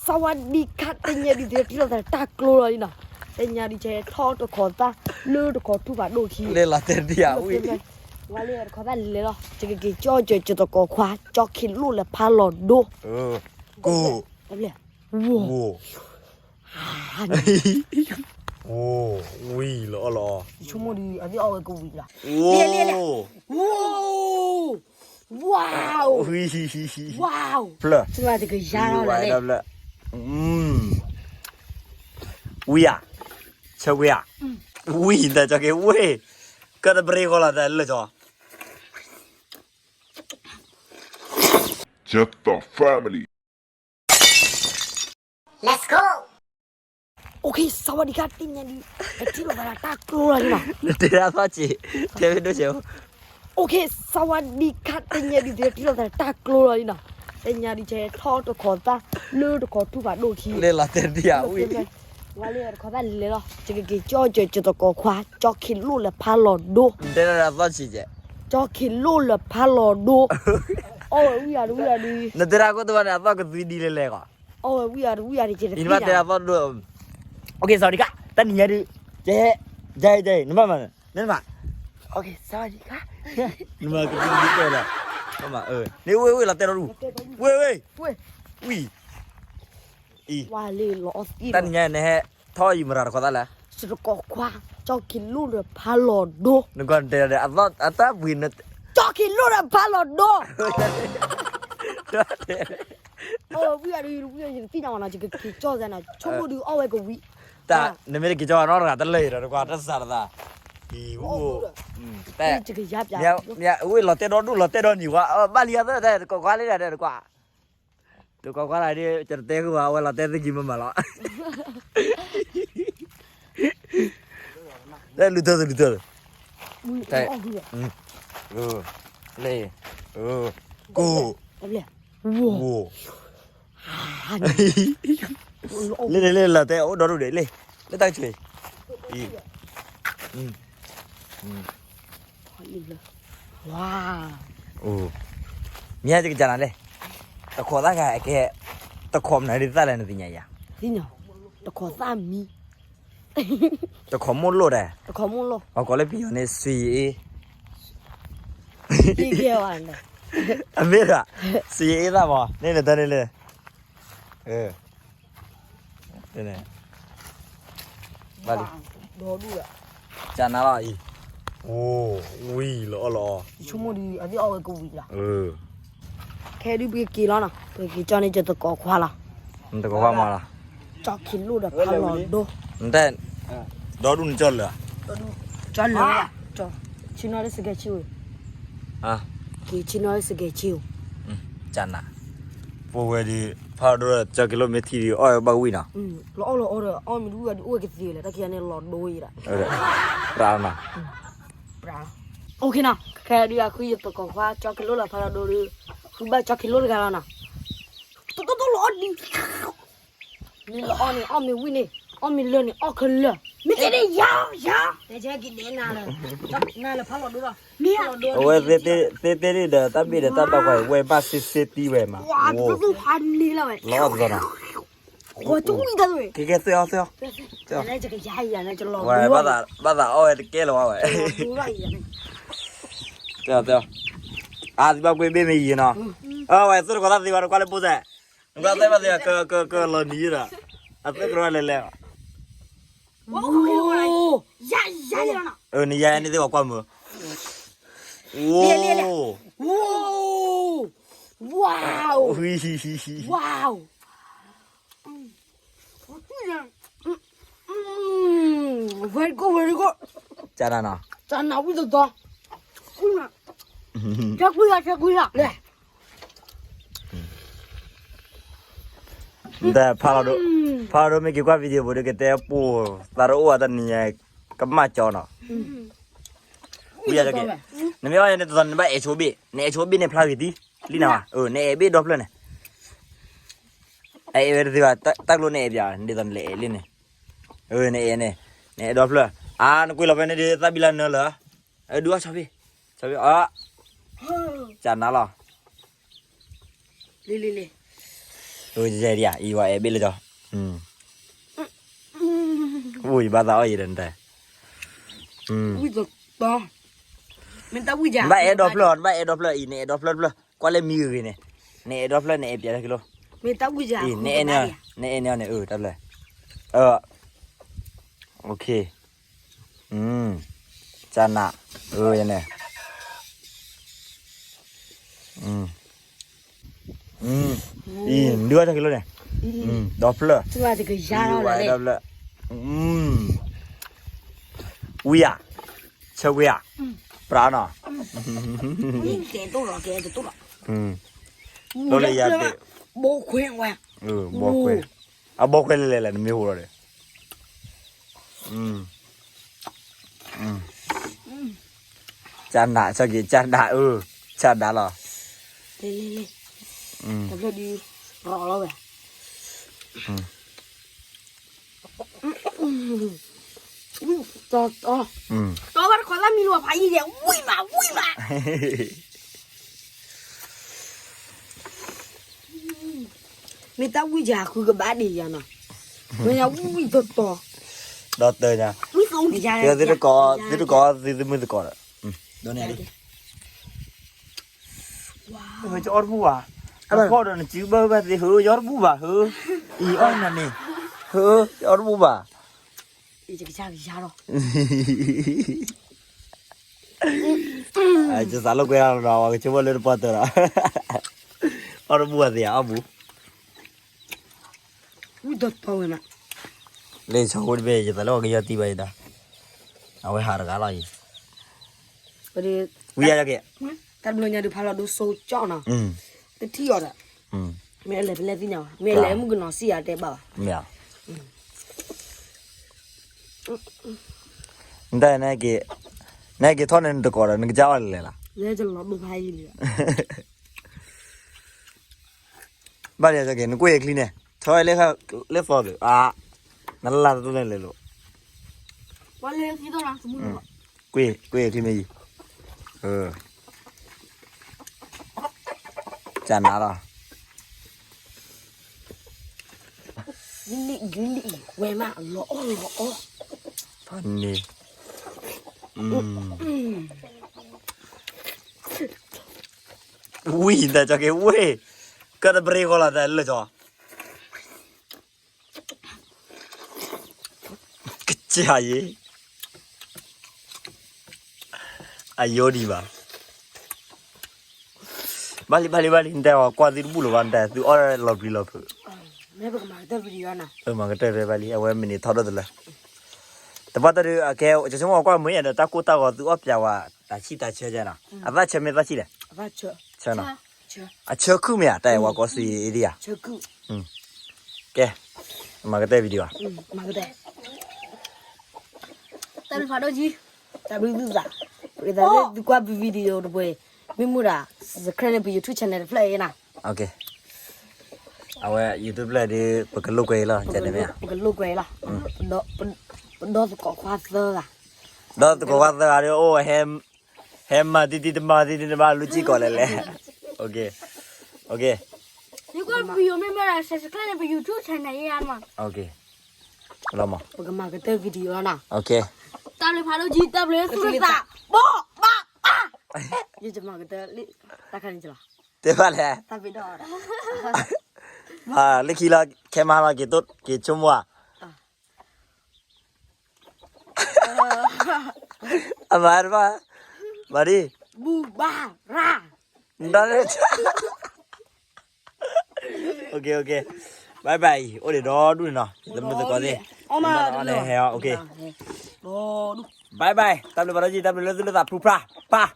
စဝၤဒံခါ တနံၤဒုး ယထံၣ်လိာ်သးတၢ်ကျိလီၤလံနီၤ. တနံၤဒုး ယထီၣ်တခိးသၣ်လၢတခိးထူၣ်ဖးဒိၣ်ခံ လၢလီၤတဲာ်တယၤဝံၤ ဝဲလၢတခိးသၣ်လဲၤလီၤ ယကက့ၤကၠီကၠီသကိးခွါ ကၠီခံလိၣ်လၢဖးလီၤဒိ ကိၣ် ဝိၣ် ဝံၤလီၤအီၣ်လီၤအီ ဆိကမိၣ်ဒုး အသ့ၣ်အီၣ်ဝဲကဝံၤလီၤ ဝါ ဝါ ဖျၢၣ် ဝံၤဧါ ဆၢကွံာ်ဧါ ဝံၤတၢ်ကၠီက့ၤဝ့ၢ် ကတဘြ့ၤဃီလီၤတၢ်လၢကၠီ Just the family. Let's go. โอเค สวัสดีครับ တနံၤဒုး ယထံၣ်လိာ်သးတၢ်ကျိလီၤလံနီၤ နတဲဒၣ်သီၣ်က့ၤ တဲဖဲဒိၣ်ကဲ โอเค สวัสดีครับ တနံၤဒုး ယထံၣ်လိာ်သးတၢ်ကျိလီၤလံနီၤ တနံၤဒုး ယထီၣ်တခိးသၣ် လၢတခိးထူၣ်ဖးဒိၣ်ခံ လၢလီၤတဲာ်တယၤဝံၤ ဝဲလၢတခိးသၣ်လဲၤလီၤ ယကက့ၤကၠီကၠီသကိးခွါ ကၠီခံလိၣ်လၢဖးလီၤဒိ နတဲဒၣ်သီၣ်က့ၤ ကၠီခံလိၣ်လၢဖးလီၤဒိ အီၣ်ဝဲဝံၤအီၤတဝံၤအီၤဒုး နတဲဒၣ်ကိၣ်တဝါန့ၣ် အသီၣ်ကသံဒ်လဲၣ်လဲၣ်ကီး အီၣ်ဝဲဝံၤအီၤတဝံၤအီၤဒုး ယနဘၣ်တဲဒၣ်သီၣ်ဒိၣ် โอเค สวัสดีครับ တနံၤညါဒုး ကဲ ယဲယဲ နဘၣ်မၤ နမၤ โอเค สวัสดีครับ နမၤကသံဒ်တဲလီၤ နမၤ န့ၣ်ဝ့ၢ်ဝ့ၢ်လီၤတဲဒီဒူၣ် ဝ့ၢ်ဝ့ၢ် ဝံၤ အံၤ တနံၤညါန့ၣ်ဟဲ ထီၣ်ယံၤမရၤတခိးသၣ်လဲၣ် စတကိးခွါ ကၠီခံလိၣ်ဒီးဖးလီၤဒိ နကတဲဒီး အသီၣ် အသီၣ်ပှ့ၤ ကၠီခံလိၣ်ဒီးဖးလီၤဒိ အီၣ်ဝံၤအီၤဒုး ယကသံၣ်ညါဝဲနီၤ ယကက့ၤကၠီသးနီၤ ဆိကမိၣ်ဒုးအီၣ်ဝဲကဝံၤ တၢ် နမ့ၢ်တက့ၤကၠီနီတဂၤတလၢာ်အံၤဒီး တကွၢ်တစးတသး အံၤ ဝံၤ ယကယါပျး မ့ၢ်ဝံၤလီၤတဲဒီဒူၣ်လီၤတဲဒီနံၤဝဲ ဘၣ်လံအသၢတၢ်တကိးခွါလံဒီးတကွၢ် တကိးခွါလၢဒ် ကတတဲဃုာ်ဘၣ် အဝဲလီၤတဲသ့ကံမမၤလီၤ တၢ်လူၤထၢသလူၤထၢ တၢ် လ့ ကိၣ် ဝိၣ် လ့လ့လ့လီၤတဲအိၣ်ဒီဒူၣ်ဒံးလ့ လၢတၢ်ကဆူၣ် အံၤ ဝါ အိၣ် မ့ၢ်ဟဲကကနၤလဲၣ် တခိးသၣ်ဂၤအကဲ တခိးမနုၤဒ်သၣ်လဲၣ်နသ့ၣ်ညါယၤ သ့ၣ်ညါ တခိးသၣ်မံ တခိးမိၣ်လိၣ်ဒဲး တခိးမိၣ်လိၣ် အကိးလၢပယီၤန့ၣ် ဆွေအင်း အမ့ၢ်ဒၣ် ဆွေအင်းသၣ်မး န့ၣ်နတၢ်န့ၣ်လဲၣ် ဘၣ်လံ ကနၤလီၤအံၤ အိၣ် ဝံၤလီၤအီၣ်လီၤအီ ဆိကမိၣ်ဒုး အသ့ၣ်အီၣ်ဝဲကဝံၤလီၤ ခဲဒုးပကက့ၤလီၤနီၤ ပကက့ၤကၠီန့ၣ် ယတကိးခွါလီၤ နတကိးခွါမးလီၤ ကၠီခံလိၣ်ဒီးဖးလီၤဒိ နတဲ ဒီဒူၣ်နကၠီလၢာ် ကၠီလၢာ် ဆ့ၣ်နီၤလၢစကဲးဆ့ၣ်ဝဲ က့ၤဆ့ၣ်နီၤလၢစကဲးဆ့ၣ်ဝဲ ကနၤ ပဝဲဒုး ဖးလီၤဒိဒီး ကၠီခံလိၣ်မ့ၢ်ထံဒုး အီၣ်ဝဲဘၣ်ကဝံၤနီၤ လီၤအီၣ်လီၤအီဒီး အီၣ်မ့ၢ်တဝံၤဘၣ်ဒုး အိၣ်ဝဲကသ့လၢၤ တၢ်ခံဂၤန့ၣ်လီၤဒိအံၤဒီး ပြၢနီၤ ပြၢ OK နီၤ ခဲဒုးအဃုယတကိးခွါ ကၠီခံလိၣ်လၢဖးလီၤဒိဒီး ဃုဘၣ်ကၠီခံလိၣ်တဂၤလီၤနီၤ တတိလီၤအီၣ်ဒံး မ့ၢ်လီၤအီၣ်န့ၣ် အီၣ်မ့ၢ်ဝံၤန့ၣ် အီၣ်မ့ၢ်လၢာ်န့ၣ် အီၣ်ခဲလၢာ် မ့ၢ်ကဲန့ၣ်ယၤ ယၤ နလဲၤဖးလီၤဒိဒီး မ့ၢ် အဝဲသ့ၣ်သ့ၣ်န့ၣ်ဒီး တၢ်ဘ့ၣ်ဒီးတၢ်ဘၣ်ကွၢ် ဝဲဘၣ်စ့စ့တံၢ်ဝဲမး ဝါ တတိဖးန့ၣ်လီၤဝဲ လီၤအီၣ်တသီနီၤ ဃိးကဝံၤတၢ်ဝဲ ကဲကဲသွဲၣ်အီၣ်သွဲၣ်အီၣ် ဝဲဘၣ်သးအီၣ်ဝဲတကဲလၢၤဝဲ တဲအီၣ်တဲအီၣ် အသံဘၣ်ကွ့ဘ့ၣ်မ့ၢ်ယံၤနီၤ အဝဲသိတကိးသၣ်သ့ဝဲတကွၢ်လၢဘိစဲး နကွၢ်သ့ဘၣ်သ့ ကကလီၤနံၤဒီး အသ့ကရၢလဲၤလဲၤ နယၤန့ၣ်သ့ဝဲကွၢ်မုာ် Wow! Wow! Very good, very good. ကနၤနီၤ ကနၤဝံၤတသီ ကွံာ်နီၤ ကကွံာ်လီၤ ကကွံာ်လီၤ လဲၣ် နတဲဖးလီၤဒိ ဖးလီၤဒိမ့ၢ်က့ၤကွၢ် video ပူၤဒီး ကတဲပူၤ သးတအိၣ်အတနံၤညါ ကမၣ်ကၠီနီၤ ဝံၤယတက့ၢ် နမ့ၢ်အီၣ်ယၤန့ၣ်တသီ နဘၣ်အဲၣ်ဆိဘ့ၣ် နအဲၣ်ဆိဘ့ၣ်န့ၣ်ဖျါဂ့ၤသံ လံနၤဝဲ နအဲၣ်ဘ့ၣ်ဒီဖျၢၣ်န့ၣ် အအဲၣ်ဝဲတသ့ဘၣ် တၢ်ကျိန့ၣ်အဲၣ်ပၠး ဒ်သိးနလဲၤအဲၣ်လံန့ၣ် နအဲၣ်န့ၣ် နအဲၣ်ဒီဖျၢၣ် အါ နကွံာ်လီၤဖဲန့ၣ်ဒီး သးဘံလၢနၢလၢ ဒုးအီၣ်ဆီဘ့ၣ် ဆီဘ့ၣ်အီ ကနၤလီၤ လံ လံ လံ လံ ယဲဒံးဧါ, အံၤဝဲအဲၣ်ဘ့ၣ်လၢကၠီ, ဝံၢ်ယဘၣ်သးအီၣ်ယံၤဒီးနတဲ, နဘၣ်အဲၣ်ဒီဖျၢၣ်အီၤ, နဘၣ်အဲၣ်ဒီဖျၢၣ်အံၤ, နအဲၣ်ဒီဖျၢၣ်တဖျၢၣ်, ကွၢ်လၢမံဂ့ၤဂ့ၤန့ၣ်, နအဲၣ်ဒီဖျၢၣ် နအဲၣ်ပျးတၢ်ကလိ, အံၤ နအဲၣ်န့ၢ်အီၤ, နအဲၣ်န့ၢ်အီၤန့ၣ် အၢ တၢ်ဖျၢၣ်, အၢ ကနး, အၢ ယန့ၣ်, အံၤ ဒုးအီၣ်တၢ်ကလိန့ၣ်, ဒီဖျၢၣ်, ဒီဖျၢၣ်, ဝံၤဧါ, ဆၢကွံာ်ဧါ, ပြးနီၤ, လီၤလၢယၤသ့ၣ်, ဘီခွဲး, အဘီခွဲးလဲၣ်လဲၣ် နမ့ၢ်ဟိးလီၤဒီး, ကနး, ကနး, အၢ ကနးလီၤ, တဘျီဒီးရီၤလီၤဝဲ, တီတီ, တီဘၣ်တခီလၢမံၤလီၤဖးယံၤဒဲး, ဝံၣ်မး ဝံၣ်မး, မ့ၢ်တၢ်ဝံၣ်ယၤဃုကဘၣ်ဒံးယၤနီၤ, မ့ၢ်ယၤဝံၣ်တီတီ, ဒီတၢညါ, သုတကိး, သုတကိး, သုသမုၢ်သကိးဒီး, ဒိးန့ၢ်လံ အီၣ်တဘူၣ်ဘၣ်, အဖီၣ်ဒီးနစုဘၣ်ဘၣ်သ့ ဟၢ ယအီၣ်တဘူၣ်ဘၣ် ဟၢ, အံၤအီၣ်နၤန့ၣ်, ဟၢ ယအီၣ်တဘူၣ်ဘၣ်, ယသးလီၤကွဲးဒီး ပှၤကဆိကမိၣ်လၢတပှၢ်တၢၢ်ဒီး, အီၣ်တဘူၣ်ဘၣ်သ့ဧါ အီၣ်ဘူၣ် လၢဆီဖိတဘ့ၣ် ယသးလၢပှၤကယီၢ်တံၢ်ဘၣ်ယၤဒီး, အဝဲဟးတဂၤလီၤအံၤ, ဝံယၤက့ၤ, တၢ်ဘျီညါဒုးဖးလီၤဒိစိကၠီနီၤ, တထံၣ်အီၤဒီး, မ့ၢ်အလဲၤဖဲလဲၣ်သ့ၣ်ညါဘၣ်, မ့ၢ်အလဲၤမုၣ်ကနီၤစံၣ်ယၤတဲဘၣ်ဘၣ်, မ့ၢ်ဧါ, နတၢ်နက့ၤ, နက့ၤထီၣ်န့ၣ်နတကိးဒီး နကစၢ်အီၣ်လဲၣ်လီၤ, လၢလီၤဒိဖးယံၤလံ ဘၣ်လံက့ၤ နကွၢ်အချံန့ၣ် ဆီလၢသီသ့ၣ် အါ, နလၢ်တန့ၣ်လဲၤလိာ်, ကွၢ်, ကွၢ်အချံမ့ၢ်ယံၤ, ကနးလီၤ, လံလံလံ, ဝဲမးလီၤအီၣ်လီၤအီၣ်, ဖးန့ၣ်, ဝံၣ်တၢ်ကၠီက့ၤဝ့ၢ်, ကတဘြ့ၤဃီလီၤတၢ်လၢကၠီ ကစၢ်ယ့, အယိဒံးဘၣ်, ဘၣ်လံဘၣ်လံဘၣ်လံ နတဲအီၤကွၢ်သုတဘူၣ်လၢၤဘၣ် နတဲသုအီၣ်လီၤပျံၤလီၤဖုး, မၤကတၢၢ်ဖဲဘၣ်လံ အဝဲမ့ၢ်န့ၣ်ထီၣ်ဒိၣ်တလၢ, တပှၢ်တၢၢ်ဒုး အကဲ ကဆိကမိၣ်ကွၢ်မ့ၢ်ယၤဒီး တၢ်ကိၢ်တၢ်ဂီၤသုအီၣ်ပျးဝဲ တၢ်ဆံၣ်တၢ်ဆၢကဲနီၤ, အသၣ်ဆၢမ့ၢ်သၣ်ဆံၣ်လဲၣ်, ဆၢနီၤ, အဆၢခုၣ်မ့ၢ်ဧါ တၢ်အဲၣ်ဝဲကီးစံးအံၤဒံးဧါ, ကဲ, မၤကတၢၢ် video ဧါ, တၢ်ဘျုးဖးဒိၣ်ကံ, တၢ်ဘျုးသုသး, ပကသးလၢသုကွၢ်ပ video တပှဲၤ, မ့ၢ်မုာ်ဒီး subscribe န့ၢ်ပ YouTube channel တဖျၢၣ်အံၤနီၤ, အဝဲ YouTube ဖျၢၣ်ဒီး ပကလိာ်ကွဲအံၤလီၤ, ပကလိာ်ကွဲအံၤလီၤ, ပဒီသကိးခွါသၢဂၤ, ဒီသကိးခွါသၢဂၤဒီး အိၣ် ဟဲမၤတံၢ်တံၢ်တမၤတံၢ်တမၤ လူၤစံၣ်ကီးလဲၣ်လဲၣ်, ယကွၢ် video မ့ၢ်မ့ၢ်ဒီး subscribe န့ၢ်ပ YouTube channel အံၤနီၤ, ပကမၤကတၢၢ် video နီၤ, တၢ်ဘျုးဖးဒိၣ်ကံ တၢ်ဘျုးသုသး, ဘီဘၣ်ဘၣ်, ယမၤကတၢၢ်လံ, တၢ်ခါန့ၣ်လီၤ, တဲဘၣ်လဲၣ်, တၢ်ဘျုးဒီး, လၢခံလီၤ ခဲမၤလီၤ က့ၤဆိကမိၣ်ဧါ အမၤတဘၣ်, မၤဒ်, ဘူၣ်ဘၣ်ရၣ်, နတၢ်, okay okay, bye bye, အိၣ်ဒံးဒီဒူၣ်န့ၣ်နီၤ, သမုၢ်သကိးသ့ၣ်, ဟဲ, okay, bye bye, တၢ်ဘျုးဖးဒိၣ်ကံ တၢ်ဘျုးလၢသုလၢသး ဖုဖၣ်, ပၢ်